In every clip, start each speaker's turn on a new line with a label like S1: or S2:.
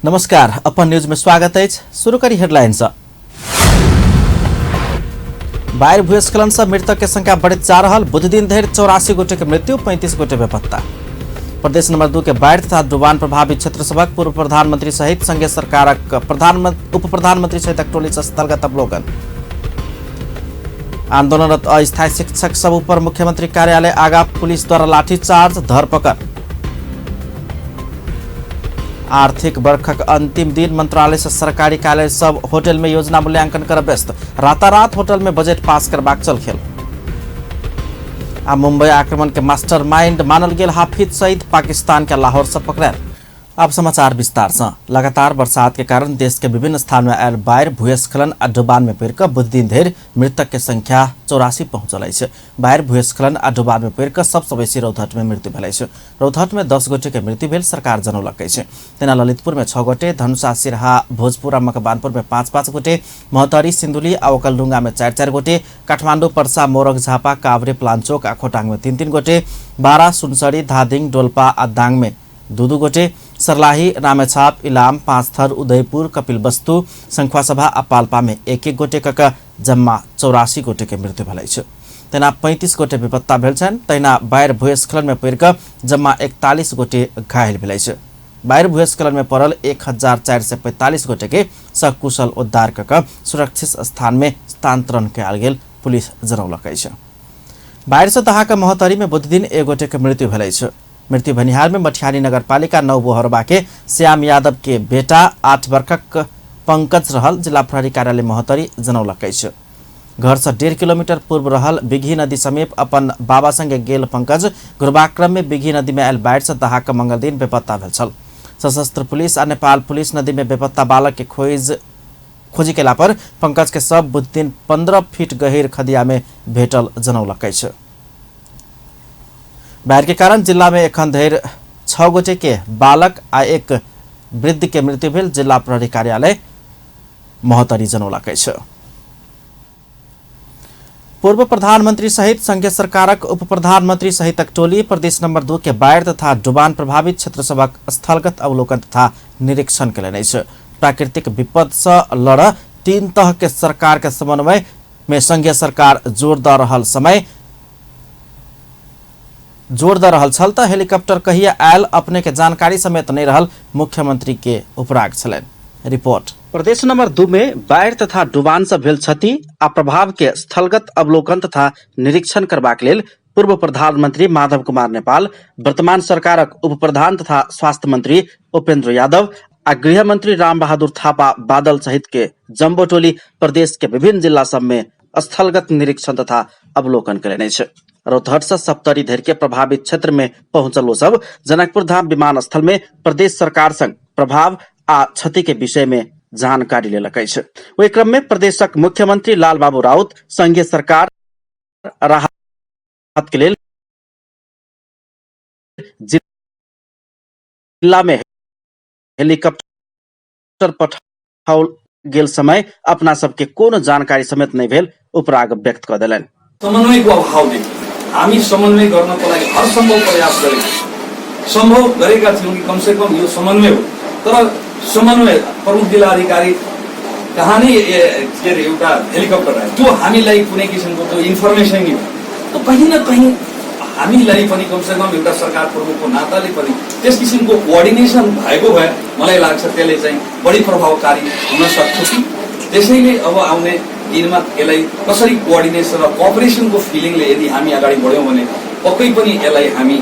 S1: नमस्कार, अपन न्यूज में स्वागत है। शुरू करी हेडलाइन से। बाढ़ि भूस्खलन से मृतक के संख्या बढ़ैत जा रहल। बुध दिन धरि 84 गोटे के मृत्यु, 35 गोटे बेपत्ता। प्रदेश नंबर 2 के बाढ़ि तथा डुबान प्रभावित क्षेत्र सभक पूर्व प्रधानमंत्री सहित संघीय सरकारक उप प्रधानमंत्री सहितक टोली से स्थलगत अवलोकन। आंदोलनरत अस्थायी शिक्षक सब ऊपर मुख्यमंत्री कार्यालय आगा पुलिस द्वारा लाठीचार्ज, धरपकड़। आर्थिक वर्षक अंतिम दिन मंत्रालय से सरकारी कार्यालय सब होटल में योजना मूल्यांकन कर व्यस्त। रातारात होटल में बजट पास करबाक चलखेल। आ मुंबई आक्रमण के मास्टरमाइंड मानल गेल हाफिज सईद पाकिस्तान के लाहौर से पकड़ायल। अब समाचार विस्तार से। लगातार बरसात के कारण देश के विभिन्न स्थान में आयल बाढ़ि, भूस्खलन आ डुबान में पड़ि कऽ बुध दिन धरि मृतक के संख्या 84 पहुंचल अछि। बाढ़ि, भूस्खलन आ डुबान में पड़ि कऽ सबसँ बेसी रौतहट में मृत्यु भेल अछि। रौतहट में 10 गोटे के मृत्यु भेल सरकार जनौलक अछि। तेना ललितपुर में 6 गोटे, धनुषा, सिरहा, भोजपुर आ मकवानपुर में 5-5 गोटे, महोत्तरी, सिन्धुली आ ओखलढुंगा में 4-4 गोटे, काठमाडौँ, पर्सा, मोरङ, झापा, काभ्रे, पलाञ्चोक आ खोटाङ में 3-3 गोटे, बारा, सुनसरी, धादिङ, डोल्पा आ दाङ में 2-2 गोटे, सर्लाही, रामेछाप, इलाम, पाँचथर, उदयपुर, कपिलवस्तु, संखुवासभा आ पाल्पा में 1-1 गोटे कऽ जम्मा 84 गोटे के मृत्यु भेल अछि। तेना 35 गोटे बेपत्ता भेल छनि। तहिना बाढ़ि भूस्खलन में पड़ि कऽ जम्मा 41 गोटे घायल भेल अछि। बाढ़ि भूस्खलन में पड़ल 1445 गोटे के सकुशल उद्धार कऽ कऽ सुरक्षित स्थान में स्थानांतरण कयल गेल पुलिस जनौलक अछि। बाढ़ि से दहाक महोत्तरी में बुधदिन 1 गोटे के मृत्यु भेल अछि। मृत्यु भेनिहार में मठियारी नगरपालिका 9 बोहरबा के श्याम यादव के बेटा 8 वर्षक पंकज रहल जिला प्रहरी कार्यालय महोत्तरी जनौलक अछि। घर से 1.5 किलोमीटर पूर्व रहल बिघी नदी समीप अपन बाबा संगे गेल पंकज घुरबाक क्रम में बिघी नदी में आयल बाढ़ि से दहाक मंगल दिन बेपत्ता भेल छल। सशस्त्र पुलिस आ नेपाल पुलिस नदी में बेपत्ता बालक के खोजी केला पर पंकज के शव बुध दिन 15 फीट गहीर खदिया में भेटल जनौलक अछि। बाढ़ि के कारण जिला में एखन धरि 6 गोटे के बालक आ 1 वृद्ध के मृत्यु भेल जिला प्रहरी कार्यालय महोत्तरी जनौलक अछि। पूर्व प्रधानमंत्री सहित संघीय सरकारक उप प्रधानमंत्री सहितक टोली प्रदेश नंबर 2 के बाढ़ि तथा डुबान प्रभावित क्षेत्र सभक स्थलगत अवलोकन तथा निरीक्षण केलनि अछि। प्राकृतिक विपद से लड़ 3 तह के सरकार के समन्वय में संघीय सरकार जोर द रहल समय जोर द रहल छल त हेलीकॉप्टर कहिया आयल अपने के जानकारी समेत नहीं रहल मुख्यमंत्री के उपराग छलनि। रिपोर्ट। प्रदेश नंबर 2 में बाढ़ि तथा डुबान से भेल क्षति आ प्रभाव के स्थलगत अवलोकन तथा निरीक्षण करबाक लेल पूर्व प्रधानमंत्री माधव कुमार नेपाल, वर्तमान सरकारक उप प्रधान तथा स्वास्थ्य मंत्री उपेंद्र यादव आ गृह मंत्री राम बहादुर थापा बादल सहित के जम्बो टोली प्रदेश के विभिन्न जिला सब में स्थलगत निरीक्षण तथा अवलोकन केलनि अछि। रौतहट से सप्तरी धरि के प्रभावित क्षेत्र में पहुंचल ओ सब जनकपुर धाम विमानस्थल में प्रदेश सरकार संग प्रभाव आ क्षति के विषय में जानकारी लेलक अछि। ओहि क्रम में प्रदेशक मुख्यमंत्री लालबाबू राउत संघीय सरकार राहत के लेल जिला में हेलीकॉप्टर पठाओल गेल समय अपना सबके कोनो जानकारी समेत नहीं भेल उपराग व्यक्त क देलनि।
S2: समन्वयको अभाव देखियो। हामी समन्वय गर्नको लागि हर सम्भव प्रयास गरेका थियौँ, सम्भव गरेका थियौँ कि कमसेकम यो समन्वय हो। तर समन्वय प्रमुख जिल्ला अधिकारी कहाँ नै के अरे एउटा हेलिकप्टर आयो, त्यो हामीलाई कुनै किसिमको त्यो इन्फर्मेसन नै भयो। त कहीँ न कहीँ हामीलाई पनि कमसेकम एउटा सरकार प्रमुखको नाताले पनि त्यस किसिमको कोअर्डिनेसन भएको भए मलाई लाग्छ त्यसले चाहिँ बढी प्रभावकारी हुन सक्थ्यो कि। त्यसैले अब आउने दिनमा यसलाई कसरी कोअर्डिनेसन र कोअपरेसनको फिलिङले यदि हामी अगाडि बढ्यौँ भने पक्कै पनि यसलाई हामी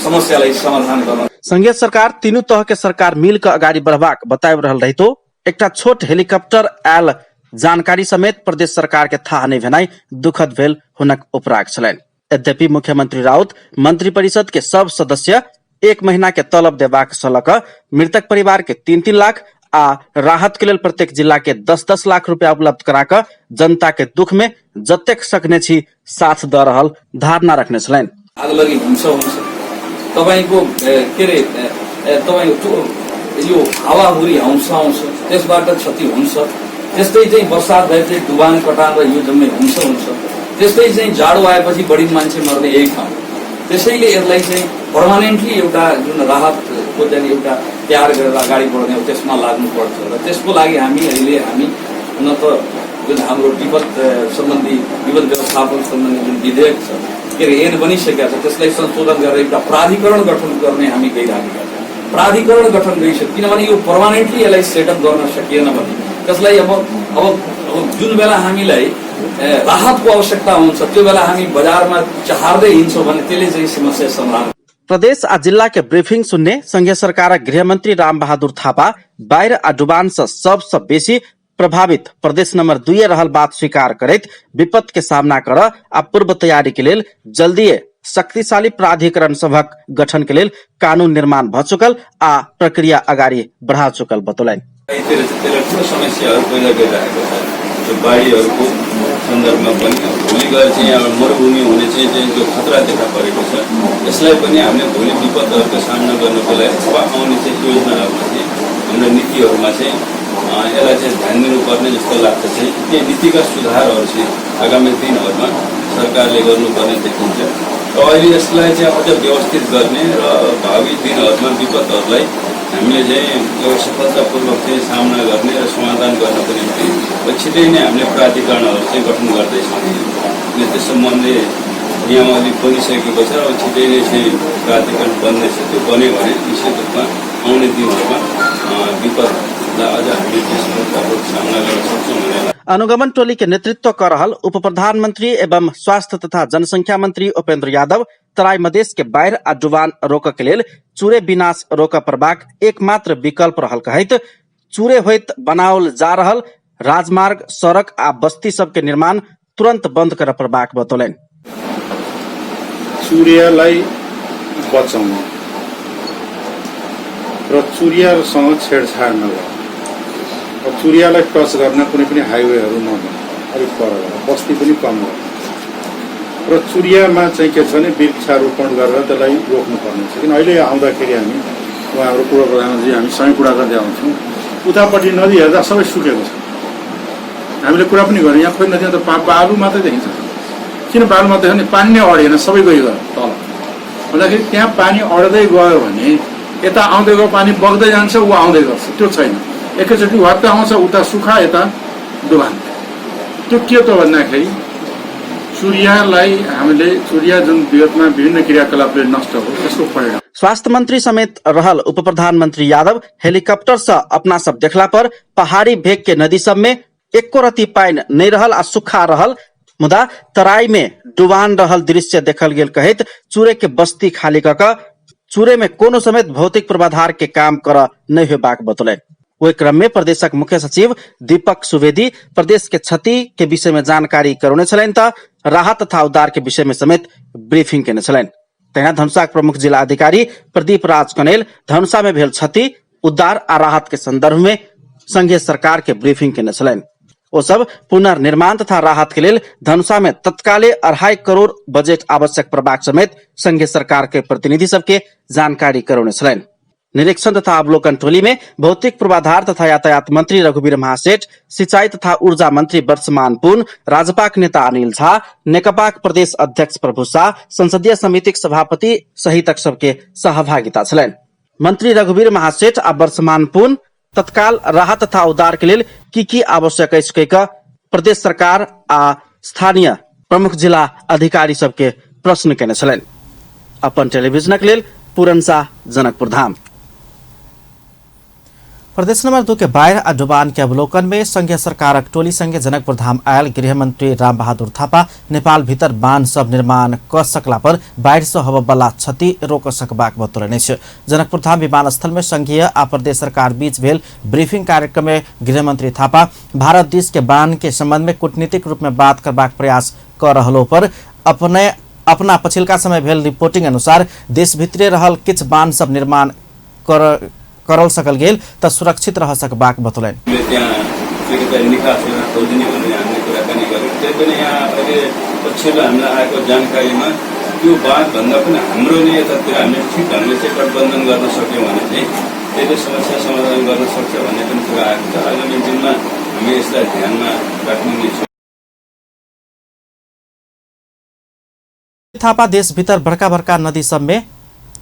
S2: समस्यालाई समाधान गर्न
S1: संघीय सरकार तीनू तह के सरकार मिल के अगाडि बढ़बाक बताबि रहल रहितो एकटा छोट हेलीकॉप्टर आयल जानकारी समेत प्रदेश सरकार के थाह नहि भेनाइ दुखद भेल हुनक उपराग छलनि। यद्यपि मुख्यमंत्री राउत मंत्रिपरिषद के सब सदस्य 1 महीना के तलब देबाक सँ लऽ कऽ मृतक परिवार के 3-3 लाख आ राहत के लेल प्रत्येक जिला के 10-10 लाख रुपया उपलब्ध करा कऽ जनता के दुख में जतेक सकने छी साथ दऽ रहल धारणा रखने छलनि।
S2: आगलगी हुन्छ हुन्छ तपाईँको, के रे, तपाईँको यो हावाहुरी आउँछ आउँछ त्यसबाट क्षति हुन्छ। त्यस्तै चाहिँ बर्सात भएपछि डुबान कटान र यो जम्मै हुन्छ हुन्छ। त्यस्तै चाहिँ जाडो आएपछि बढी मान्छे मर्ने यही ठाउँ। त्यसैले यसलाई चाहिँ पर्मानेन्टली एउटा जुन राहतको त्यसको चाहिँ एउटा तयार गरेर अगाडि बढ्ने हो, त्यसमा लाग्नुपर्छ। र त्यसको लागि हामी अहिले हामी हुन त जुन हाम्रो विपद सम्बन्धी, विपद व्यवस्थापन सम्बन्धी जुन विधेयक छ, के अरे ऐन बनिसकेको छ, त्यसलाई संशोधन गरेर एउटा प्राधिकरण गठन गर्ने हामी गइराखेका छौँ। प्राधिकरण गठन गरिसक्यो, किनभने यो पर्मानेन्टली यसलाई सेटअप गर्न सकिएन भने त्यसलाई अब अब अब जुन बेला हामीलाई राहतको आवश्यकता हुन्छ, त्यो बेला हामी बजारमा चहार्दै हिँड्छौँ भने त्यसले चाहिँ समस्या समाधान
S1: प्रदेश आ जिल्ला के ब्रीफिंग सुनने संघीय सरकारक गृहमंत्री रामबहादुर थापा बाढ़ि आ डुबान से सबसे बेसी प्रभावित प्रदेश नंबर 2 रहल बात स्वीकार करैत विपद के सामना कर आ पूर्व तैयारी के लेल जल्दीए शक्तिशाली प्राधिकरण सभक गठन के लेल कानून निर्माण भ चुकल आ प्रक्रिया अगाडि बढ़ा चुकल बतौलनि।
S3: त्यसले त्यसलाई ठुलो समस्याहरू पैदा गरिरहेको छ। त्यो बाढीहरूको सन्दर्भमा पनि अब भोलि गएर चाहिँ यहाँ मरुभूमि हुने चाहिँ चाहिँ जो खतरा देखा परेको छ, यसलाई पनि हामीले भोलि विपदहरूको सामना गर्नको लागि अब आउने चाहिँ योजनाहरूमा चाहिँ, हाम्रो नीतिहरूमा चाहिँ यसलाई चाहिँ ध्यान दिनुपर्ने जस्तो लाग्छ। चाहिँ केही नीतिगत सुधारहरू चाहिँ आगामी दिनहरूमा सरकारले गर्नुपर्ने देखिन्छ र अहिले यसलाई चाहिँ अझ व्यवस्थित गर्ने र भावी दिनहरूमा विपदहरूलाई हामीले चाहिँ एउटा सफलतापूर्वक चाहिँ सामना गर्ने र समाधान गर्नको निम्ति छिटै नै हामीले प्राधिकरणहरू चाहिँ गठन गर्दैछौँ। अनि त्यस सम्बन्धी नियमावली बनिसकेको छ र अब छिटै नै चाहिँ प्राधिकरण बन्दैछ। त्यो बन्यो भने निश्चित रूपमा आउने दिनहरूमा विपदलाई अझ हामीले चाहिँ सफलतापूर्वक सामना गर्न सक्छौँ भन्ने
S1: अनुगमन टोली के नेतृत्व कर रहल उप प्रधानमंत्री एवं स्वास्थ्य तथा जनसंख्या मंत्री उपेंद्र यादव तराई मधेश के बाढ़ि आ डुबान रोकऽ के लेल चूरे विनाश रोकऽ पड़बाक एकमात्र विकल्प रहल कहैत चूरे होइत बनाओल जा रहल राजमार्ग, सड़क आ बस्ती सब के निर्माण तुरंत बंद करऽ पड़बाक बतौलनि।
S4: चुरियालाई बचाउनु र चुरियासँग छेडछाड नगर्नु र चुरियालाई टच गर्न कुनै पनि हाइवेहरू नबनाउनु, अलिक पर गएर बस्ती पनि कम गर्नु र चुरियामा चाहिँ के छ भने वृक्षारोपण गरेर त्यसलाई रोक्नुपर्ने छ। किन अहिले आउँदाखेरि हामी उहाँहरू पूर्व प्रधानमन्त्री हामी सँगै कुरा गर्दै आउँछौँ। उतापट्टि नदी हेर्दा सबै सुकेको छ। हामीले कुरा पनि गऱ्यौँ, यहाँ खोइ नदीमा त बालु मात्रै देखिन्छ। किन बालु मात्रै भने पानी नै अडेन, सबै गइगयो तल। भन्दाखेरि त्यहाँ पानी अड्दै गयो भने यता आउँदै गयो, पानी बग्दै जान्छ, ऊ आउँदै गर्छ। त्यो छैन, एकैचोटि वात्त आउँछ, उता सुक्खा, यता डुबान। त्यो के त भन्दाखेरि चुरियालाई हामीले चुरिया जुन विगतमा विभिन्न क्रियाकलापले नष्ट हो, त्यसको परिणाम।
S1: स्वास्थ्य मंत्री समेत रहल उप प्रधानमंत्री यादव हेलीकॉप्टर से अपना सब देखला पर पहाड़ी भेग के नदी सब में एको रति पानि नहीं रहल आ सुखा रहल, मुदा तराई में डुबान रहल दृश्य देखल गेल कहैत चूरे के बस्ती खाली क कऽ चूरे में कोनो समेत भौतिक पूर्वाधार के काम कर नहीं होबाक बतौलनि। ओहि क्रम में प्रदेशक मुख्य सचिव दीपक सुवेदी प्रदेश के क्षति के विषय में जानकारी करौने छलनि त राहत तथा उद्धार के विषय में समेत ब्रीफिंग केने छलनि। तहिना धनुषाक प्रमुख जिला अधिकारी प्रदीप राज कनेल धनुषा में भेल क्षति, उद्धार आ राहत के संदर्भ में संघीय सरकार के ब्रीफिंग केने छलनि। ओ सब पुनर्निर्माण तथा राहत के लेल धनुषा में तत्काले 2.5 करोड़ बजेट आवश्यक पड़बाक समेत संघीय सरकार के प्रतिनिधि सबके जानकारी करौने छलनि। निरीक्षण तथा अवलोकन टोली में भौतिक पूर्वाधार तथा यातायात मंत्री रघुवीर महासेठ, सिंचाई तथा ऊर्जा मंत्री वर्षमान पुन, राजपाक नेता अनिल झा, नेकपाक प्रदेश अध्यक्ष प्रभु शाह, संसदीय समितिक सभापति सहितक सबके सहभागिता छलनि। मंत्री रघुवीर महासेठ आ वर्षमान पुन तत्काल राहत तथा उद्धार के लेल की की आवश्यक अछि कहि कऽ प्रदेश सरकार आ स्थानीय प्रमुख जिला अधिकारी सबके प्रश्न केने छलनि। अपन टेलीविजनक लेल पूरन शाह, जनकपुर धाम। प्रदेश नंबर 2 के बाढ़ि आ डुबान के अवलोकन में संघीय सरकारक टोली संगे जनकपुर धाम आयल गृहमंत्री रामबहादुर थापा नेपाल भीतर बांध सब निर्माण क सकला पर बाढ़ि से होबय क्षति रोक सकबाक बतौलनि अछि। जनकपुर धाम विमानस्थल में संघीय आ प्रदेश सरकार बीच भेल ब्रीफिंग कार्यक्रम में गृहमंत्री थापा भारत दिस के बांध के संबंध में कूटनीतिक रूप में बात करबाक प्रयास क रहलो पर अपने अपना पछिलका समय भेल रिपोर्टिंग अनुसार देश भितरे रहल किछु बांध सब निर्माण करल सकल गेल त सुरक्षित रह सकबाक बतौलनि।
S3: हामीले त्यहाँ अलिकति निकास एउटा खोजिने भन्ने हामीले कुराकानी गऱ्यौँ। त्यही पनि यहाँ अहिले पछिल्लो हामीलाई आएको जानकारीमा त्यो बाँधभन्दा पनि हाम्रो नै यतातिर हामीले ठिक ढङ्गले चाहिँ तटबन्धन गर्न सक्यौँ भने चाहिँ त्यसले समस्या समाधान गर्न सक्छ भन्ने पनि कुरा आएको छ। आगामी दिनमा हामी यसलाई ध्यानमा राख्ने नै छौँ।
S1: थापा देश भीतर बड़का बड़का नदी सब में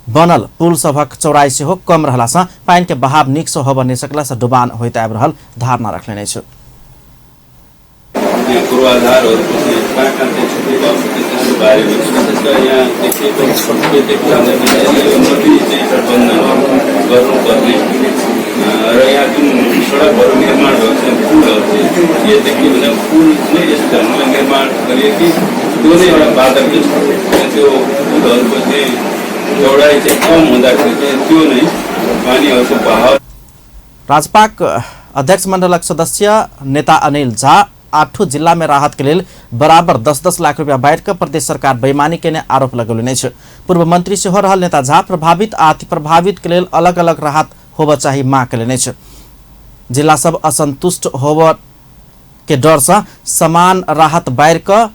S1: बनल पुल सभक चौड़ाई सेहो कम रहला सँ पानि के बहाव नीक सँ होबय नहि सकला सँ डुबान होइत आबि रहल धारणा रखलनि अछि।
S3: यहाँ पूर्वाधारहरूको चाहिँ कहाँ कहाँ चाहिँ क्षति भएको छ त्यसको बारेमा चाहिँ विशेष गरी यहाँ देखिएको के देखियो भन्दाखेरि यो नदी चाहिँ तटबन्धन गर्नुपर्ने र यहाँ जुन सडकहरू निर्माण भएको छ, पुलहरू चाहिँ के देखियो भने पुल नै यस ढङ्गमा निर्माण गरियो कि त्यो नै एउटा बाधक छ। त्यो पुलहरूको चाहिँ चौडाइ चाहिँ कम हुँदाखेरि चाहिँ त्यो नै पानीहरूको बहाव।
S1: राजपाक अध्यक्ष मण्डलक सदस्य नेता अनिल झा 8 जिला में राहत के लेल बराबर 10-10 लाख रुपया बाँटि कऽ प्रदेश सरकार बेईमानी केने आरोप लगौलनि अछि। पूर्व मंत्री सेहो रहल नेता झा प्रभावित आ अति प्रभावित के लेल अलग अलग राहत होबय चाही मांग केलनि अछि। जिला सब असंतुष्ट होबय के डर सँ समान राहत बाँटि कऽ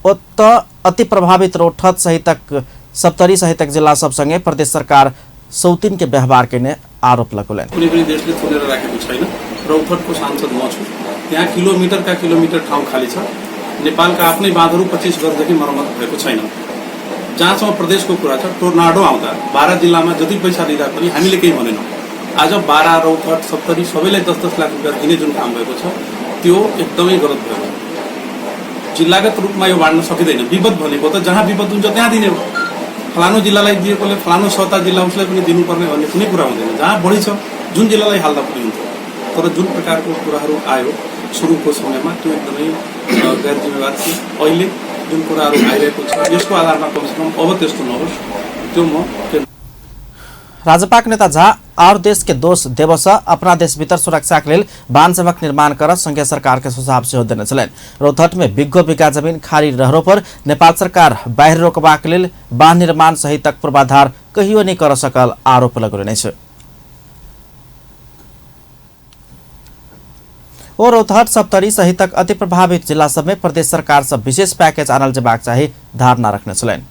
S1: ओतऽ अति प्रभावित रौतहट सहितक सप्तरी सहितक जिला सब संगे प्रदेश सरकार सौतिन के व्यवहार केने आरोप लगौलनि।
S5: कुनै पनि देशले थुनेर राखेको छैन। रौतहटको सांसद म छु, त्यहाँ किलोमिटरका किलोमिटर ठाउँ खाली छ। नेपालका आफ्नै बाँधहरू 25 वर्षदेखि मर्मत भएको छैन। जहाँसम्म प्रदेशको कुरा छ, टोर्नाडो आउँदा 12 जिल्लामा जति पैसा दिँदा पनि हामीले केही भनेनौँ। आज 12, रौतहट, सप्तरी सबैलाई 10-10 लाख रुपियाँ दिने जुन काम भएको छ त्यो एकदमै गलत भएको छ। जिल्लागत रूपमा यो बाँड्न सकिँदैन। विपद भनेको त जहाँ विपद हुन्छ त्यहाँ दिने हो। फलानु जिल्लालाई दिएकोले फलानु सता जिल्ला उसलाई पनि दिनुपर्ने भन्ने कुनै कुरा हुँदैन। जहाँ बढी छ जुन जिल्लालाई हाल्दा पनि हुन्छ। तर जुन प्रकारको कुराहरू आयो सुरुको समयमा त्यो एकदमै गैर जिम्मेवार थियो। अहिले जुन कुराहरू आइरहेको छ यसको आधारमा कमसेकम अब त्यस्तो नहोस्, त्यो म
S1: राजपाक नेता झा और देश के दोष देवस अपना देश भीतर सुरक्षा के लेल बांध सभक निर्माण कर संघीय सरकार के सुझाव सेहो देने छलनि। रौतहट में बिघो बीघा जमीन खाली रहलो पर नेपाल सरकार बाढ़ि रोकबाक लेल बांध निर्माण सहितक पूर्वाधार कहियो नहि कर सकल आरोप लगौलनि अछि। ओ रौतहट सप्तरी सहितक अति प्रभावित जिला सब में प्रदेश सरकार से विशेष पैकेज आनल जेबाक चाही धारणा रखने छलनि।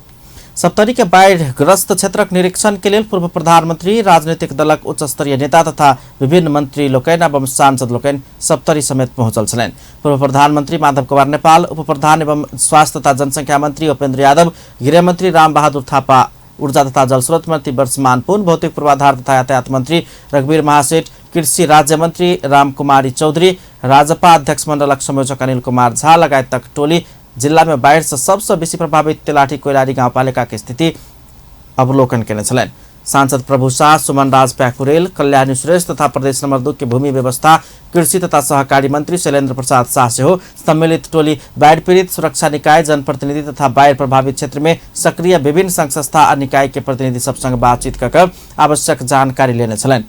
S1: सप्तरी के बाढ़िग्रस्त क्षेत्रक निरीक्षण के लेल पूर्व प्रधानमंत्री, राजनीतिक दलक उच्च स्तरीय नेता तथा विभिन्न मंत्री लोकनि एवं सांसद लोकनि सप्तरी समेत पहुंचल छलनि। पूर्व प्रधानमंत्री माधव कुमार नेपाल, उप प्रधान एवं स्वास्थ्य तथा जनसंख्या मंत्री उपेंद्र यादव, गृहमंत्री राम बहादुर थापा, ऊर्जा तथा जलस्रोत मंत्री वर्षमान पुन, भौतिक पूर्वाधार तथा यातायात मंत्री रघुवीर महासेठ, कृषि राज्य मंत्री रामकुमारी चौधरी, राजपा अध्यक्ष मंडलक संयोजक अनिल कुमार झा लगायतक टोली जिला में बाढ़ि से सबसे बेसी प्रभावित तेलाठी कोइलारी गाउँपालिका के स्थिति अवलोकन केने छलनि। सांसद प्रभु शाह, सुमन राज प्याकुरेल, कल्याणी श्रेष्ठ तथा प्रदेश नंबर 2 के भूमि व्यवस्था, कृषि तथा सहकारी मंत्री शैलेन्द्र प्रसाद शाह सेहो सम्मिलित टोली बाढ़ि पीड़ित सुरक्षा निकाय, जनप्रतिनिधि तथा बाढ़ि प्रभावित क्षेत्र में सक्रिय विभिन्न संघ संस्था आ निकाय के प्रतिनिधि सब संग बातचीत कऽ आवश्यक जानकारी लेने छलनि।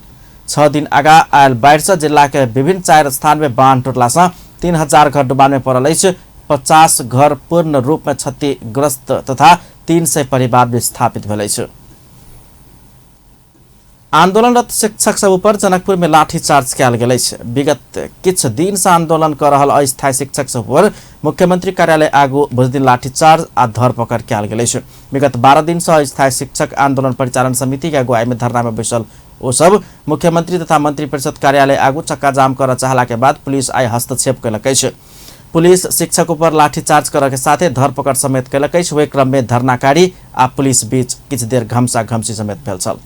S1: 6 दिन आगा आयल बाढ़ि से जिला के विभिन्न 4 स्थान में बांध टूटला से 3000 घर डुबान में पड़ल अछि। 50 घर पूर्ण रूप में क्षतिग्रस्त तथा 300 परिवार विस्थापित भेल अछि। आंदोलनरत शिक्षक सब ऊपर जनकपुर में लाठीचार्ज कयल गेल अछि। विगत किछु दिन से आंदोलन कर रहल अस्थायी शिक्षक सब पर मुख्यमंत्री कार्यालय आगू बुधदिन लाठीचार्ज आ धरपकड़ कयल गेल अछि। विगत 12 दिन से अस्थायी शिक्षक आंदोलन परिचालन समिति के अगुवाई में धरना में बैसल ओ सब मुख्यमंत्री तथा मंत्रिपरिषद कार्यालय आगू चक्काजाम कर चाहला के बाद पुलिस आइ हस्तक्षेप कयलक अछि। पुलिस शिक्षक ऊपर लाठीचार्ज करऽ के साथे धरपकड़ समेत कयलक अछि। ओहि क्रम में धरनाकारी आ पुलिस बीच किछु देर घमसा घमसी समेत भेल छल।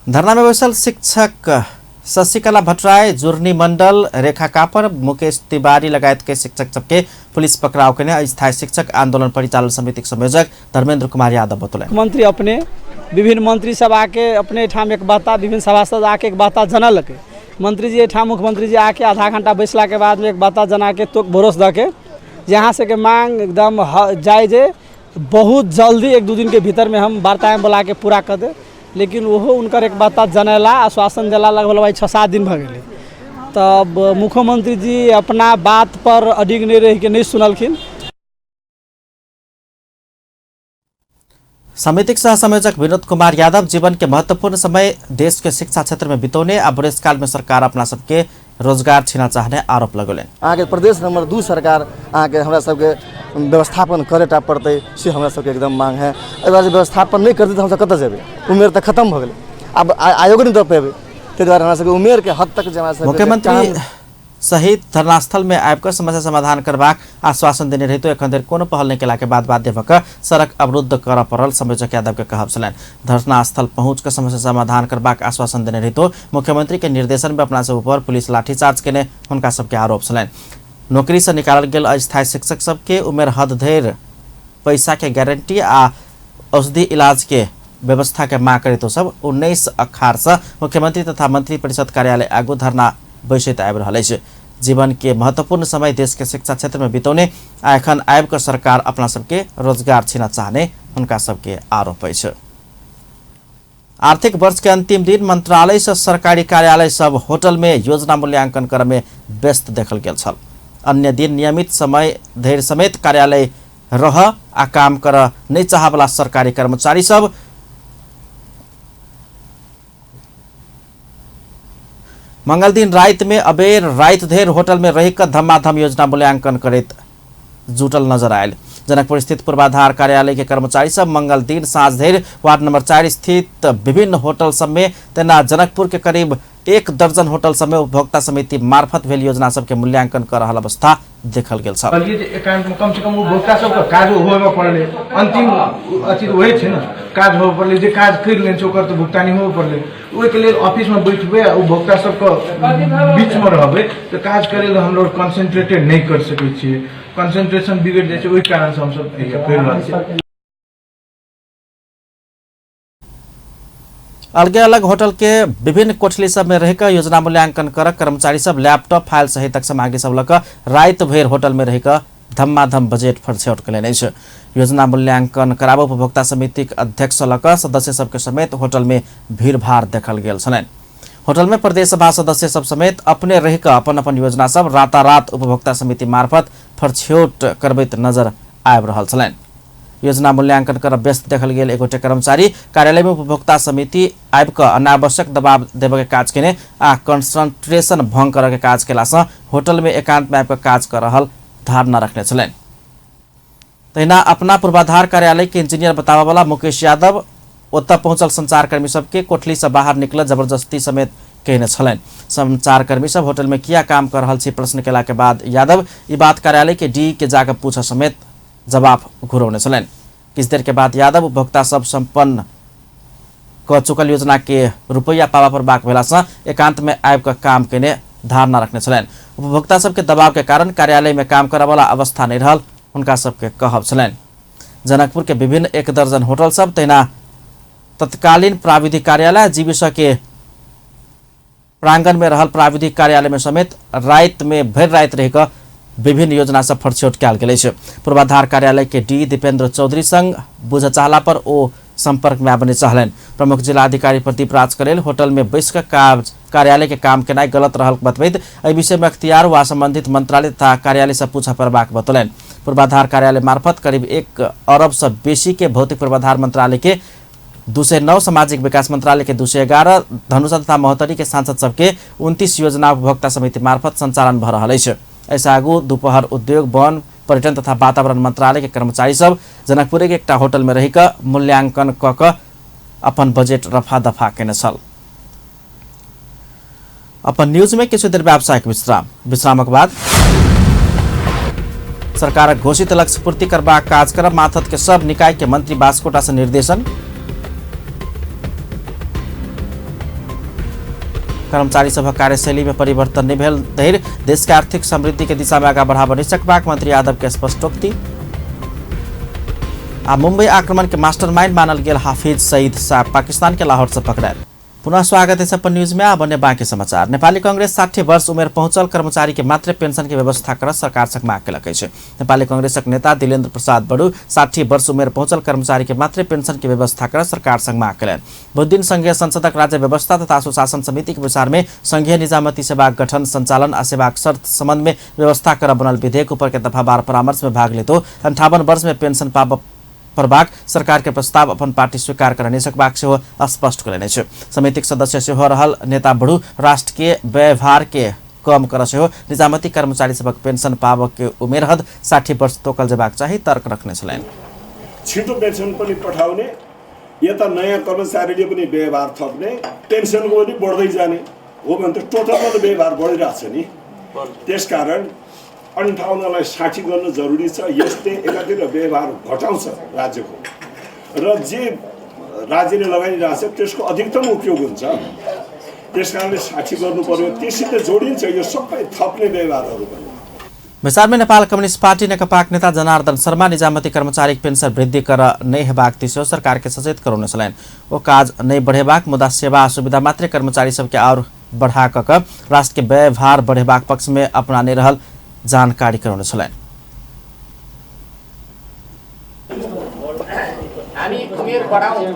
S1: धरना में बैसल शिक्षक शशिकला भट्टराई, जुर्नी मंडल, रेखा कापर, मुकेश तिवारी लगायत के शिक्षक सबके पुलिस पकड़ाव केने अस्थायी शिक्षक आंदोलन परिचालन समिति के संयोजक धर्मेंद्र कुमार यादव बतौलनि।
S6: मंत्री अपने विभिन्न मंत्री सब आके अपने ठाम एक बाता, विभिन्न सभासद आके एक बाता जनलक। मंत्री जी एठाम मुख्यमंत्री जी आके आधा घंटा बैसला के बाद में एक बाता जना के तोक भरोस दऽ के यहाँ से के मांग एकदम जायज है, बहुत जल्दी 1-2 दिन के भीतर में हम वार्ता में बुला के पूरा कर दे। लेकिन ओहो उनकर एक बात जनेला आश्वासन दिला लगभग 6-7 दिन भऽ गेलै। तब मुख्यमंत्री जी अपना बात पर अडिग नहि रहिके नहि सुनलखिन।
S1: समितिक सह संयोजक विनोद कुमार यादव जीवन के महत्वपूर्ण समय देश के शिक्षा क्षेत्र में बितौने आ बुढ़ेसकाल में सरकार अपना सबके रोजगार छीना चाहने आरोप लगौलनि।
S7: अहाँके प्रदेश नंबर 2 सरकार अहाँके हमरा सबके व्यवस्थापन करेटा पड़तै, से हमरा सबके एकदम मांग है। एहि दुआरे व्यवस्थापन नहि करतै तऽ हमसब कतऽ जेबै? उमेर तऽ खतम भऽ गेलै, आब आयोगो नहि दऽ पेबै, ताहि दुआरे हमरा सबके उमेरके हद तक जे हमरा सबके
S1: मुख्यमंत्री सहित धरनास्थल में आबि कऽ समस्या समाधान करबाक आश्वासन देने रहितो एखन धरि कोनो पहल नहि केला के बाद बाध्य भऽ कऽ सड़क अवरुद्ध करऽ पड़ल संयोजक यादव के कहब छलनि। धरनास्थल पहुँच कऽ समस्या समाधान करबाक आश्वासन देने रहितो मुख्यमंत्री के निर्देशन में अपना सब ऊपर पुलिस लाठीचार्ज केने हुनका सबके आरोप छलनि। नौकरी से निकालल गेल अस्थायी शिक्षक सबके उमेर हद धरि पैसा के गारंटी आ औषधि इलाज के व्यवस्था के मांग करैत सब 19 अखार से मुख्यमंत्री तथा मंत्री परिषद कार्यालय आगू धरना बैसैत आबि रहल अछि। जीवन के महत्वपूर्ण समय देश के शिक्षा क्षेत्र में बितौने आ एखन आबि कऽ सरकार अपना सबके रोजगार छीना चाहने हुनका सबके आरोप अछि। आर्थिक वर्ष के अंतिम दिन मंत्रालय से सरकारी कार्यालय सब होटल में योजना मूल्यांकन करय में व्यस्त देखल गेल छल। अन्य दिन नियमित समय धरि समेत कार्यालय रह आ काम करय नहि चाहवला सरकारी कर्मचारी सब मंगल दिन राति में अबेर राति धरि होटल में रहि कऽ धमाधम योजना मूल्यांकन करैत जुटल नजर आयल। जनकपुर स्थित पूर्वाधार कार्यालय के कर्मचारी सब मंगल दिन साँझ धरि वार्ड नंबर 4 स्थित विभिन्न होटल सब में तेना जनकपुर के करीब 1 दर्जन होटल सब में उपभोक्ता समिति मार्फत भेल योजना सबके मूल्यांकन कर रहल अवस्था देखल गेल छल।
S8: कहलियै जे एकांत में कम से कम उपभोक्ता सबके काज होबऽ पड़लै, अंतिम अथी वही छै ने, काज होबऽ पड़लै, जे काज करि लेने छै ओकर तऽ भुगतानी होबऽ पड़लै। ओहिके लेल ऑफिसमे बैठबै आ उपभोक्ता सबके बीचमे रहबै तऽ काज करै लए हमलोग कॉन्सेंट्रेटेड नहि करि सकै छियै, कॉन्सेंट्रेशन बिगड़ि जाइ छै, ओहि कारणसँ हमसब करि रहल छियै।
S1: अलगे अलग होटल के विभिन्न कोठली सब में रहिकऽ योजना मूल्यांकन कर कर्मचारी सब लैपटॉप फाइल सहितक सामग्री सब लऽ कऽ राति भरि होटल में रहिकऽ धमाधम बजट फरछौट कयलनि अछि। योजना मूल्यांकन कराबऽ उपभोक्ता समितिक अध्यक्ष सँ लऽ कऽ सदस्य सबके समेत होटल में भीड़भाड़ देखल गेल छलनि। होटल में प्रदेश सभा सदस्य सब समेत अपने रहिकऽ अपन अपन योजना सब रातारात उपभोक्ता समिति मार्फत फरछौट करबैत नजर आबि रहल छलनि। योजना मूल्यांकन कर व्यस्त देखल गेल एगोटे कर्मचारी कार्यालय में उपभोक्ता समिति आबि कऽ अनावश्यक दबाव देबय के काज केने आ कंसंट्रेशन भंग करय के काज केला सँ होटल में एकांत में आबि कऽ काज कऽ रहल धारणा रखने छलनि। तहिना अपना पूर्वाधार कार्यालय के इंजीनियर बताबऽ वाला मुकेश यादव ओतऽ पहुंचल संचारकर्मी सबके कोठली से बाहर निकलऽ जबरदस्ती समेत कहने छलनि। संचारकर्मी सब होटल में किया काम कर रहल छी प्रश्न केला के बाद यादव ई बात कार्यालय के डी के जाकर पूछऽ समेत जवाब घुरौने छलनि। किछु देर के बाद यादव उपभोक्ता सब संपन्न क चुकल योजना के रुपैया पाबऽ पड़बाक भेला सँ एकांत में आबि कऽ काम केने धारणा रखने छलनि। उपभोक्ता सबके दबाव के कारण कार्यालय में काम करऽ वाला अवस्था नहि रहल हुनका सबके कहब छलनि। जनकपुर के विभिन्न 1 दर्जन होटल सब तहिना तत्कालीन प्राविधिक कार्यालय जीविस के प्रांगण में रहल प्राविधिक कार्यालय में समेत राति में भरि राति रहि कऽ विभिन्न योजना सब फरछौट कयल गेल अछि। पूर्वाधार कार्यालय के डी दीपेंद्र चौधरी संग बुझ चाहला पर ओ संपर्क में आबय चाहलनि। प्रमुख जिलाधिकारी प्रदीप राज करेल होटल में बैस कऽ कार्यालय के काम केनाइ गलत रहल बतबैत एहि विषय में अख्तियार वा संबंधित मंत्रालय तथा कार्यालय से पूछऽ पड़बाक बतौलनि। पूर्वाधार कार्यालय मार्फत करीब 1 अरब से बेसी के भौतिक पूर्वाधार मंत्रालय के 209, सामाजिक विकास मंत्रालय के 211, धनुषा तथा महोत्तरी के सांसद सबके 29 योजना उपभोक्ता समिति मार्फत संचालन भऽ रहल अछि। एहिसँ आगू दोपहर उद्योग, वन, पर्यटन तथा वातावरण मंत्रालय के कर्मचारी सब जनकपुरे के एकटा होटल में रहि कऽ मूल्यांकन कऽ कऽ अपन बजट रफा दफा केने छल। अपन न्यूज में किछु देर व्यावसायिक विश्राम, विश्रामक बाद सरकारक घोषित लक्ष्य पूर्ति करबाक काज करब माथत के सब निकाय के मंत्री बास्कोटा से निर्देशन। कर्मचारी सभक कार्यशैली में परिवर्तन नहीं भेल धरि देश के आर्थिक समृद्धि के दिशा में आगा बढ़ाबऽ नहीं सकबाक मंत्री यादव के स्पष्टोक्ति। आ मुंबई आक्रमण के मास्टरमाइंड मानल गेल हाफिज सईद साहब पाकिस्तान के लाहौर से पकड़ायल। पुनः स्वागत है अपन न्यूज में। अब अन्य बाँकी समाचार। नेपाली कांग्रेस 60 वर्ष उमेर पहुँचल कर्मचारी के मात्र पेंशन के व्यवस्था कर सरकार से माग केलक अछि। नेपाली कांग्रेसक नेता दिलेन्द्र प्रसाद बडू 60 वर्ष उमेर पहुँचल कर्मचारी के मात्र पेंशन के व्यवस्था कर सरकार संग माग केलनि। बुधदिन संघीय संसदक राज्य व्यवस्था तथा सुशासन समिति के बैसार में संघीय निजामती सेवाक गठन, संचालन आ सेवाक शर्त संबंध में व्यवस्था कर बनल विधेयक ऊपर के दफावार परामर्श में भाग लेतो 58 वर्ष में पेंशन पाब परबाक सरकार के प्रस्ताव अपन पार्टी स्वीकार कर नहि सकबाक सेहो स्पष्ट कयलनि अछि। समितिक सदस्य सेहो रहल नेता बडू राष्ट्र के व्यवहार के कम कर सेहो निजामती कर्मचारी सभक पेंशन पाबऽ के उमेर हद 60 वर्ष तोकल जेबाक चाही तर्क रखने छलनि।
S9: छिटो पेन्सन पनि पठाउने, यता नयाँ कर्मचारीले पनि व्यवहार थप्ने, पेन्सनको पनि बढ्दै जाने हो भने त टोटलमा त व्यवहार बढिरहेको छ नि। त्यसकारण 58लाई 60 गर्न जरुरी छ। यसले एकातिर व्यवहार घटाउँछ राज्यको र जे राज्यले लगाइरहेको छ त्यसको अधिकतम उपयोग हुन्छ। त्यस कारणले 60 गर्नु पर्यो। त्यससित जोडिन्छ यो सबै थप्ने व्यवहारहरू पनि।
S1: बैसार में नेपाल कम्युनिस्ट पार्टी नेकपाक नेता जनार्दन शर्मा निजामती कर्मचारी पेंशन वृद्धि कर नहि हेबाक दिशो सरकार के सचेत करौने छलनि। ओ काज नहि बढ़ेबाक मुदा सेवा सुविधा मात्रै कर्मचारी सबके और बढ़ा कऽ राष्ट्र के व्यवहार बढ़ेबाक पक्ष में अपना नहि रहल जानकारी करौने छलनि।
S10: हामी उमेर बढाउँ,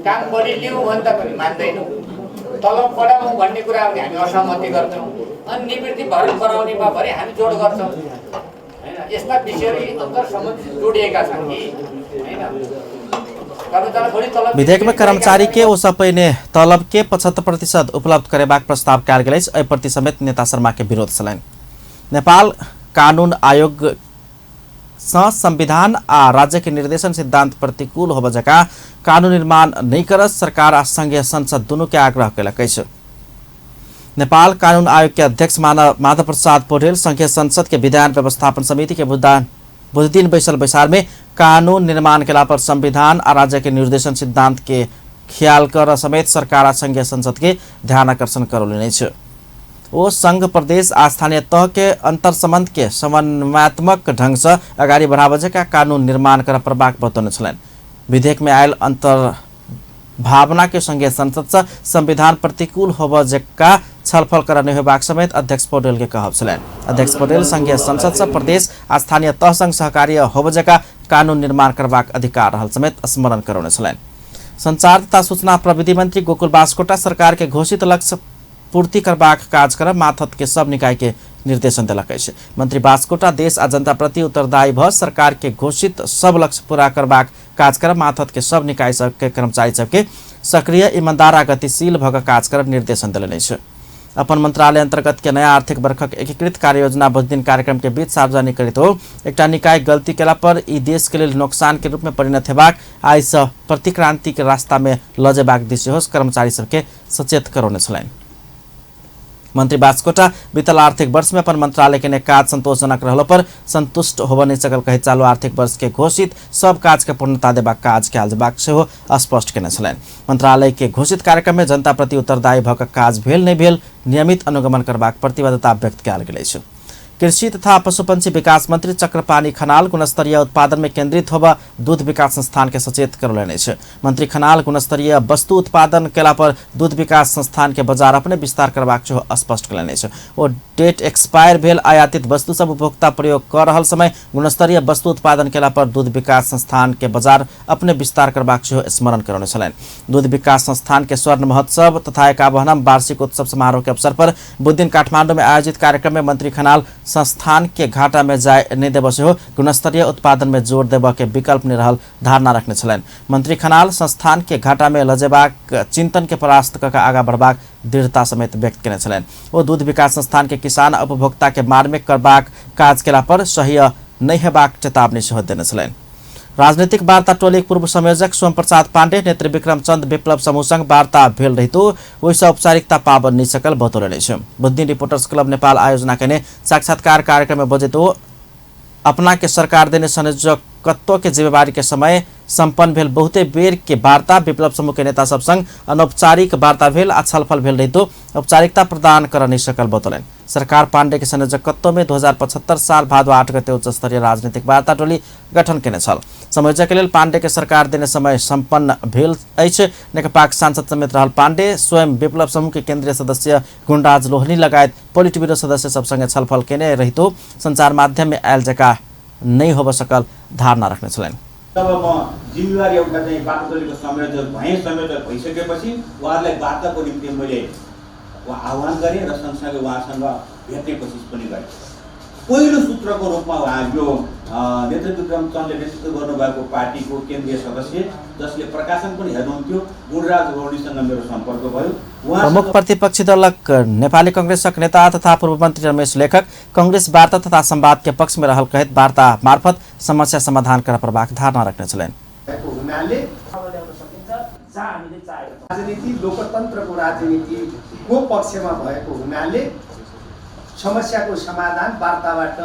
S10: काम बढी लिउँ भन्दा पनि मान्दैनौँ, तलब बढाउँ भन्ने कुरा हो भने हामी असहमति गर्छौँ, अनि निवृत्ति भरण गराउनेमा भरे हामी जोड गर्छौँ हैन। यस्ता विषयहरू अन्तर सम्बन्धित जोडिएका छन् कि हैन।
S1: विधेयक में कर्मचारी के ओसँ पहिने तलब के 75% उपलब्ध करेबाक प्रस्ताव कयल गेल अछि। एहि प्रति समेत नेता शर्मा के विरोध छलनि। नेपाल कानून आयोग सँ संविधान आ राज्य के निर्देशन सिद्धांत प्रतिकूल होबय जकाँ कानून निर्माण नहि करत सरकार आ संघीय संसद दुनू के आग्रह कयलक अछि। नेपाल कानून आयोग के अध्यक्ष माधव प्रसाद पौडेल संघीय संसद के विधान व्यवस्थापन समिति के बुधदिन बैसल बैसार में कानून निर्माण केला पर संविधान आ राज्य के निर्देशन सिद्धांत के ख्याल कर समेत सरकार आ संघीय संसद के ध्यान आकर्षण करौलनि अछि। ओ संघ प्रदेश आ स्थानीय तह के अंतर संबंध के समन्वयात्मक ढंग से अगाडि बढ़ाबय जकाँ कानून निर्माण कर पड़बाक बतौने छलनि। विधेयक में आयल अंतर भावना के संघीय संसद से संविधान प्रतिकूल होबय जकाँ छलफल कर नहि होबाक समेत अध्यक्ष पौडेल के कहब छलनि। अध्यक्ष पौडेल संघीय संसद से प्रदेश आ स्थानीय तह संग सहकार्य होबय जकाँ कानून निर्माण करबाक अधिकार रहल समेत स्मरण करौने छलनि। संचार तथा सूचना प्रविधि मंत्री गोकुल बास्कोटा सरकार के घोषित लक्ष्य पूर्ति करबाक काज कर माथत के सब निकाय के निर्देशन देलक अछि। मंत्री बास्कोटा देश आ जनता प्रति उत्तरदायी भ सरकार के घोषित सब लक्ष्य पूरा करबाक काज कर माथत के सब निकाय सबके कर्मचारी सबके सक्रिय, ईमानदार आ गतिशील भ काज कर निर्देशन देलनि अछि। अपन मंत्रालय अंतर्गत के नया आर्थिक वर्षक एकीकृत कार्ययोजना बुधदिन कार्यक्रम के बीच सार्वजनिक करैत हो एकटा निकाय गलती केला पर ई देश के लेल नुकसान के रूप में परिणत हेबाक आ एहिसँ प्रतिक्रांति के रास्ता में लऽ जेबाक दिस सेहो कर्मचारी सबके सचेत करौने छलनि। मंत्री बास्कोटा बीतल आर्थिक वर्ष में अपन मंत्रालय के काज संतोषजनक रहलो पर संतुष्ट होबय नहि सकल कहैत चालू आर्थिक वर्ष के घोषित सब काज के पूर्णता देबाक काज कयल जेबाक सेहो स्पष्ट केने छलनि। मंत्रालय के घोषित कार्यक्रम में जनता प्रति उत्तरदायी भऽ कऽ काज भेल नहि भेल नियमित अनुगमन करबाक प्रतिबद्धता व्यक्त कयल गेल अछि। कृषि तथा पशुपक्षी विकास मंत्री चक्रपाणी खनाल गुणस्तरीय उत्पादन में केंद्रित होबय दूध विकास संस्थान के सचेत करौलनि अछि। मंत्री खनाल गुणस्तरीय वस्तु उत्पादन केला पर दूध विकास संस्थान के बाजार अपने विस्तार करबाक सेहो स्पष्ट कयलनि अछि। ओ डेट एक्सपायर भेल आयातित वस्तु सब उपभोक्ता प्रयोग कऽ रहल समय गुणस्तरीय वस्तु उत्पादन केला पर दूध विकास संस्थान के बाजार अपने विस्तार करबाक सेहो स्मरण करौने छलनि। दूध विकास संस्थान के स्वर्ण महोत्सव तथा 51वां वार्षिक उत्सव समारोह के अवसर पर बुधदिन काठमांडू में आयोजित कार्यक्रम में मंत्री खनाल संस्थान के घाटा में जाय नहि देबय सेहो गुणस्तरीय उत्पादन में जोर देबय के विकल्प नहि रहल धारणा रखने छलनि। मंत्री खनाल संस्थान के घाटा में लजेबाक चिंतन के परास्त कऽ आगाँ बढ़बाक दृढ़ता समेत व्यक्त केने छलनि। ओ दूध विकास संस्थान के किसान उपभोक्ता के मारमे करबाक काज केला पर सह्य नहि हेबाक चेतावनी सेहो देने छलनि। राजनीतिक वार्ता टोलीक पूर्व संयोजक सोम प्रसाद पांडे नेत्री विक्रम चंद विप्लव समूह संग वार्ता भेल रहितो ओहिसँ औपचारिकता पाबऽ नहि सकल बतौलनि अछि। बुधदिन रिपोर्टर्स क्लब नेपाल आयोजना केने साक्षात्कार कार्यक्रम में बजैत ओ अपना के सरकार देने संयोजकत्व के जिम्मेवारी के समय सम्पन्न भेल बहुते बेर के वार्ता विप्लव समूह के नेता सब संग अनौपचारिक वार्ता भेल आ छलफल भेल रहितो औपचारिकता प्रदान कर नहीं सकल बतौलनि। सरकार पांडे के संयोजकत्व में 2075 साल भादो 8 गते उच्च स्तरीय राजनीतिक वार्ता टोली गठन केने छल। संयोजक के लेल पांडे के सरकार देने समय सम्पन्न भेल अछि। नेकपाक सांसद समेत रहल पांडे स्वयं विप्लव समूह के केंद्रीय सदस्य गुणराज लोहनी लगायत पोलिट ब्यूरो सदस्य सब संगे छलफल केने रहितो संचार माध्यम में आयल जका नहीं होब सकल धारणा रखने छलनि।
S11: तब म जिम्मेवारी एउटा चाहिँ वार्ता टोलीको संयोजक भएँ। संयोजक भइसकेपछि उहाँहरूलाई वार्ताको निम्ति मैले आह्वान गरेँ र सँगसँगै उहाँसँग भेट्ने कोसिस पनि गरेँ। पहिलो सूत्रको रूपमा उहाँ यो नेतृत्व विक्रम चन्दले नेतृत्व गर्नुभएको पार्टीको केन्द्रीय सदस्य जसले प्रकाशन पनि हेर्नुहुन्थ्यो गुणराज रोहणीसँग मेरो सम्पर्क भयो।
S1: प्रमुख प्रतिपक्षी दलक नेपाली कांग्रेसक नेता तथा पूर्व मन्त्री रमेश लेखक कांग्रेस वार्ता तथा संवाद के पक्ष में रहल कहैत वार्ता मार्फत समस्या समाधान कर पर्बाक धारणा रखने छलनि।
S12: राजनीति लोकतन्त्रको राजनीतिको पक्षमा भएको हुनाले समस्याको समाधान वार्ताबाट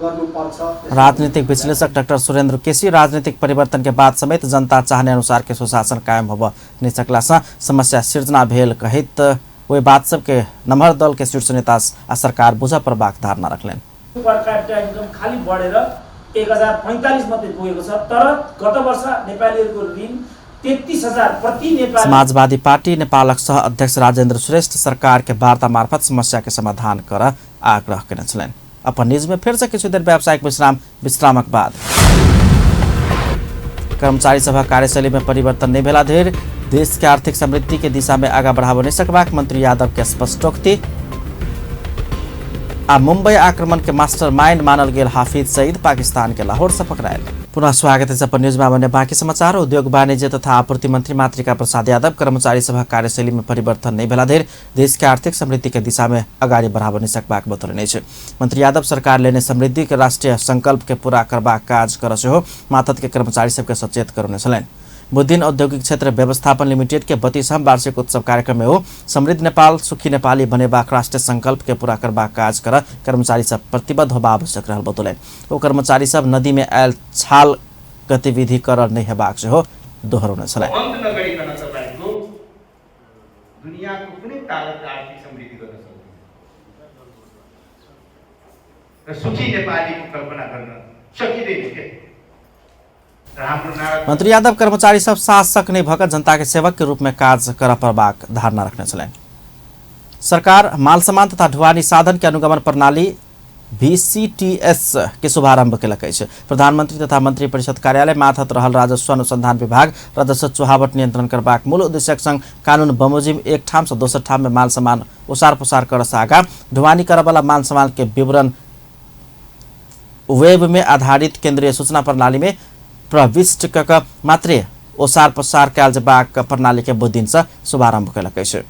S12: गर्नुपर्छ।
S1: राजनीतिक विश्लेषक डाक्टर सुरेन्द्र केसी राजनीतिक परिवर्तन के बाद समेत जनता चाहने अनुसार के सुशासन कायम होब नहीं सकला से समस्या सिर्जना भेल कहैत ओहि बात सबके नम्हर दल के शीर्ष नेता आ सरकार बुझ पर्बाक धारणा रखलनि।
S13: पर क्यापिटा इन्कम खाली बढेर 1045 मात्रै पुगेको छ, तर गत वर्ष नेपालीहरूको ऋण 33,000 प्रति नेपाली।
S1: समाजवादी पार्टी नेपालक सह अध्यक्ष राजेन्द्र श्रेष्ठ सरकार के वार्ता मार्फत समस्या के समाधान कर आग्रह केने छलनि। अपन न्यूज में फिर से किछु देर व्यावसायिक विश्राम, विश्रामक बाद कर्मचारी सभा कार्यशैली में परिवर्तन नहीं भेला धरि देश के आर्थिक समृद्धि के दिशा में आगा बढ़ाबऽ नहीं सकबाक मंत्री यादव के स्पष्टोक्ति। आ मुंबई आक्रमण के मास्टरमाइंड मानल गेल हाफिज सईद पाकिस्तान के लाहौर से पकड़ायल। पुनः स्वागत है अपन न्यूज में बने बाकी समाचार। उद्योग वाणिज्य तथा आपूर्ति मंत्री मातृका प्रसाद यादव कर्मचारी सभा कार्यशैली में परिवर्तन नहीं भेला धरि देश के आर्थिक समृद्धि के दिशा में अगाडि बढ़ाबऽ नहीं सकबाक बतौलनि अछि। मंत्री यादव सरकार लेने समृद्धि के राष्ट्रीय संकल्प के पूरा करबाक काज कर सेहो मातहत के कर्मचारी सबके सचेत करौने छलनि। बुधदिन औद्योगिक क्षेत्र व्यवस्थापन लिमिटेड के 32वां वार्षिक उत्सव कार्यक्रम में हो समृद्ध नेपाल सुखी नेपाली बनेबाक राष्ट्रीय संकल्प के पूरा करबाक काज कर कर्मचारी सब प्रतिबद्ध होबा आवश्यक रहल बतौलनि। ओ कर्मचारी सब नदी में आयल छाल गतिविधि कर नहीं हेबाक सेहो दोहरौने छलनि।
S14: बन्द नगरिकन तपाईको दुनियाको कुनै ताकतले आर्थिक समृद्धि गर्न सक्दैन र सुखी नेपालीको कल्पना गर्न सकिँदैन के।
S1: मंत्री यादव कर्मचारी सब शासक नहीं भकर जनता के सेवक के रूप में कार्य कर पड़बाक धारणा रखने छलनि। सरकार माल सामान तथा ढुवानी साधन के अनुगमन प्रणाली VCTS के शुभारंभ केलक अछि। प्रधानमंत्री तथा मंत्री परिषद कार्यालय मातहत रहल राजस्व अनुसंधान विभाग राजस्व चुहावट नियंत्रण करबाक मूल उद्देश्यक संग कानून बमोजिम एक ठाम से दोसर ठाम में माल सामान ओसार पसार कर से आगा ढुवानी करबला माल सामान के विवरण वेब में आधारित केंद्रीय सूचना प्रणाली में प्रविष्ट कऽ मात्रे ओसार पसार कयल जेबाक प्रणाली के बुधदिन से शुभारंभ केलक अछि।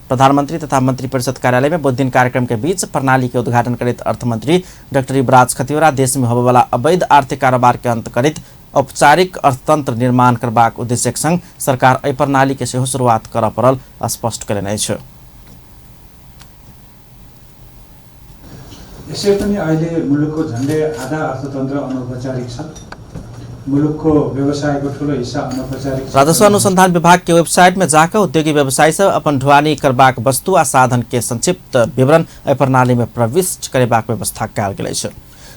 S1: प्रधानमंत्री तथा मंत्री परिषद कार्यालय में बुधदिन कार्यक्रम के बीच प्रणाली के उद्घाटन करैत अर्थमंत्री डॉक्टर युवराज खतिवड़ा देश में होबयवला अवैध आर्थिक कारोबार के अंत करैत औपचारिक अर्थतंत्र निर्माण करबाक उद्देश्यक संग सरकार एहि प्रणाली के सेहो शुरुआत करऽ पड़ल स्पष्ट कयलनि अछि।
S15: यसै पनि अहिले मुलुकको झन्डै आधा अर्थतन्त्र अनौपचारिक छ। मुलुकको व्यवसायको ठुलो हिस्सा अनौपचारिक।
S1: राजस्व अनुसंधान विभाग के वेबसाइट में जाकर उद्योगी व्यवसायी सब अपन ढुवानी करबाक वस्तु आ साधन के संक्षिप्त विवरण एहि प्रणाली में प्रविष्ट करेबाक व्यवस्था कयल गेल अछि।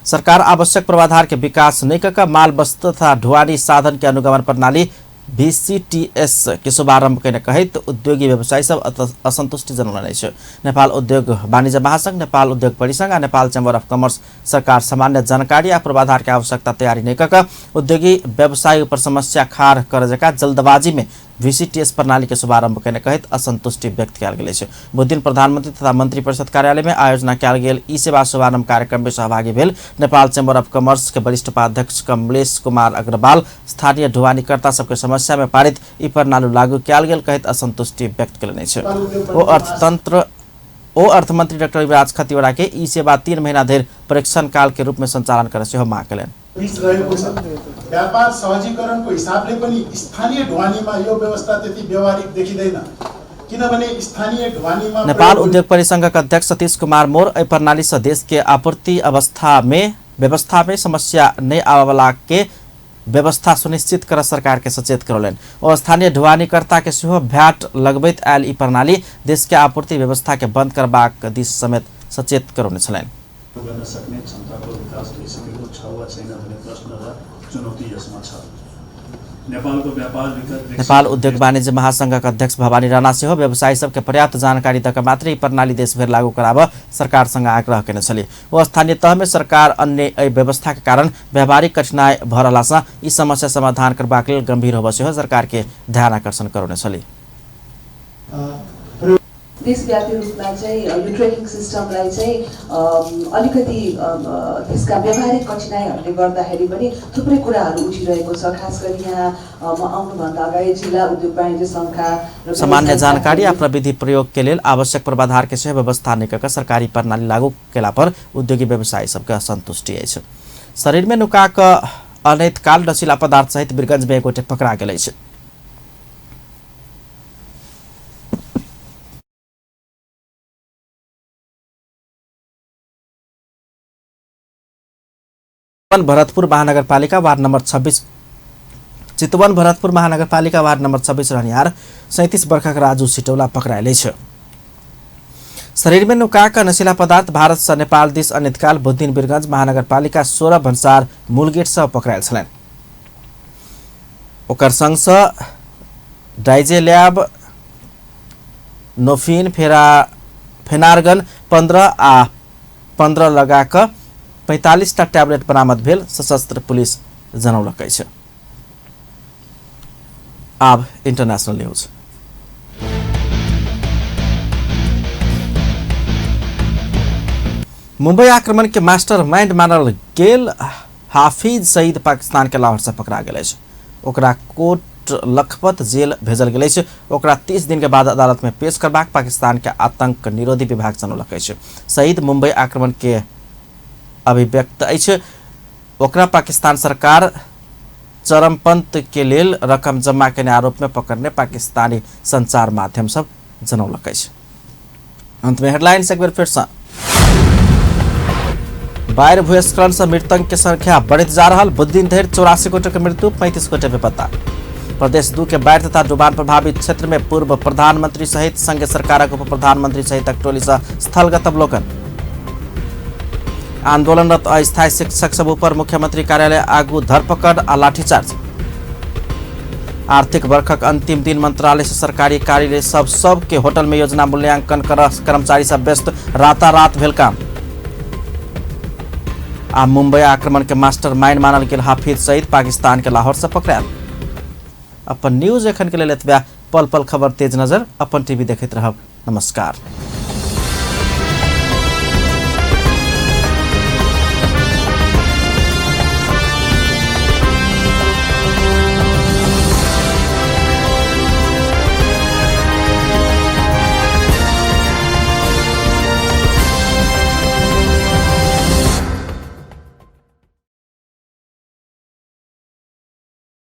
S1: सरकार आवश्यक पूर्वाधार के विकास नहि कऽ माल वस्तु तथा ढुवानी साधन के अनुगमन प्रणाली VCTS के शुभारंभ कयने कहैत उद्योगी व्यवसायी सब असंतुष्टि जनौलनि अछि। नेपाल उद्योग वाणिज्य महासंघ, नेपाल उद्योग परिसंघ आ नेपाल चैम्बर ऑफ कॉमर्स सरकार सामान्य जानकारी आ पूर्वाधार के आवश्यकता तैयारी नहि कऽ कऽ उद्योगी व्यवसायी ऊपर समस्या खाड़ कर जकाँ जल्दबाजी में VCTS प्रणाली के शुभारंभ कयने कहैत असंतुष्टि व्यक्त कयल गेल अछि। बुधदिन प्रधानमंत्री तथा मंत्री परिषद कार्यालय में आयोजना कयल गेल ई सेवा शुभारंभ कार्यक्रम में सहभागी भेल नेपाल चैम्बर ऑफ कॉमर्स के वरिष्ठ उपाध्यक्ष कमलेश कुमार अग्रवाल स्थानीय ढुवानीकर्ता सबके समस्या में पारित ई प्रणाली लागू कयल गेल कहैत असंतुष्टि व्यक्त कयलनि अछि। ओ अर्थमंत्री डॉक्टर युवराज खतिवड़ा के ई सेवा 3 महीना धरि परीक्षण काल के रूप में संचालन कर सेहो मांग कयलनि।
S16: बीच रहेको छ। व्यापार सहजीकरणको हिसाबले पनि स्थानीय ढुवानीमा यो व्यवस्था त्यति व्यवहारिक देखिँदैन, किनभने स्थानीय ढुवानीमा
S1: नेपाल उद्योग परिसंघक अध्यक्ष सतीश कुमार मोर एहि प्रणाली से देश के आपूर्ति अवस्था में व्यवस्था में समस्या नहीं आवेवाला के व्यवस्था सुनिश्चित कर सरकार के सचेत करौलनि। ओ स्थानीय ढुआनीकर्ता के सेहो भ्याट लगबैत आयल ई प्रणाली देश के आपूर्ति व्यवस्था के बंद करबाक दिस समेत सचेत करौने छलनि।
S17: गर्न सक्ने क्षमताको विकास भइसकेको छ वा छैन भन्ने प्रश्न र चुनौती यसमा छ। नेपालको व्यापार विगत
S1: नेपाल उद्योग वाणिज्य महासंघक अध्यक्ष भवानी राणा सेहो व्यवसायी सबके पर्याप्त जानकारी दऽ कऽ मात्र ई प्रणाली देशभरि लागू कराबऽ सरकारसँग आग्रह केने छलीह। ओ स्थानीय तहमे सरकार अन्य एहि व्यवस्थाक कारण व्यावहारिक कठिनाई भऽ रहलासँ ई समस्या समाधान करबाक लेल गंभीर होबऽ सेहो सरकार के ध्यान आकर्षण करौने छलीह।
S18: देशव्यापी रूपमा चाहिँ यो ट्रेकिङ सिस्टमलाई चाहिँ अलिकति त्यसका व्यावहारिक कठिनाइहरूले गर्दाखेरि पनि थुप्रै कुराहरू उठिरहेको छ। खास गरी यहाँ म आउनुभन्दा अगाडि जिल्ला उद्योग वाणिज्य सङ्घका र
S1: सामान्य जानकारी आ प्रविधि प्रयोग के लेल आवश्यक प्रावधान के सेहो व्यवस्था नहि कऽ सरकारी प्रणाली लागू केला पर उद्योगी व्यवसायी सबके असंतुष्टि अछि। शरीर में नुका कऽ अनैत काल नशीला पदार्थ सहित वीरगंज में एक गोटे पकड़ा गेल अछि। भरतपुर महानगरपालिका वार्ड नंबर 26 चितवन भरतपुर महानगरपालिका वार्ड नंबर 26 रहनिहार 37 वर्षक राजू सिटौला पकड़ायल अछि। शरीर में नुका कऽ नशीला पदार्थ भारत से नेपाल दिस अनैतकाल बुधदिन वीरगंज महानगरपालिका 16 भन्सार मूलगेट से पकड़ायल छलनि। ओकर संगसँ डाइजेलैब नोफिन फेनार्गन 15 आ 15 लगा कऽ 45 टा टैबलेट बरामद भेल सशस्त्र पुलिस जनौलक अछि। आब इंटरनेशनल न्यूज। मुंबई आक्रमण के मास्टरमाइंड मानल गेल हाफिज सईद पाकिस्तान के लाहौर से पकड़ा गेल अछि। ओकरा कोट लखपत जेल भेजल गेल अछि। ओकरा 30 दिन के बाद अदालत में पेश करबाक पाकिस्तान के आतंक निरोधी विभाग जनौलक अछि। सईद मुंबई आक्रमण के अभिव्यक्त अछि। ओकरा पाकिस्तान सरकार चरमपंथ के लेल रकम जमा केने आरोप में पकड़ने पाकिस्तानी संचार माध्यम सब जनौलक अछि। अंत में हेडलाइंस एक बेर फिर से। बाढ़ि भूस्खलन से मृतक के संख्या बढ़ैत जा रहल। बुधदिन धरि 84 गोटे के मृत्यु, 35 गोटे बेपत्ता। प्रदेश 2 के बाढ़ि तथा डुबान प्रभावित क्षेत्र में पूर्व प्रधानमंत्री सहित संघ सरकारक उप प्रधानमंत्री सहितक टोली से स्थलगत अवलोकन। आंदोलनरत अस्थायी शिक्षक सब ऊपर मुख्यमंत्री कार्यालय आगू धरपकड़ आ लाठीचार्ज। आर्थिक वर्षक अंतिम दिन मंत्रालय से सरकारी कार्यालय सब सब के होटल में योजना मूल्यांकन कर कर्मचारी सब व्यस्त, रातारात भेल काम। आ मुंबई आक्रमण के मास्टरमाइंड मानल गेल हाफिज सईद पाकिस्तान के लाहौर से पकड़ायल। अपन न्यूज एखन के लेल एतबे। पल पल खबर तेज नजर अपन टीवी देखैत रहब। नमस्कार।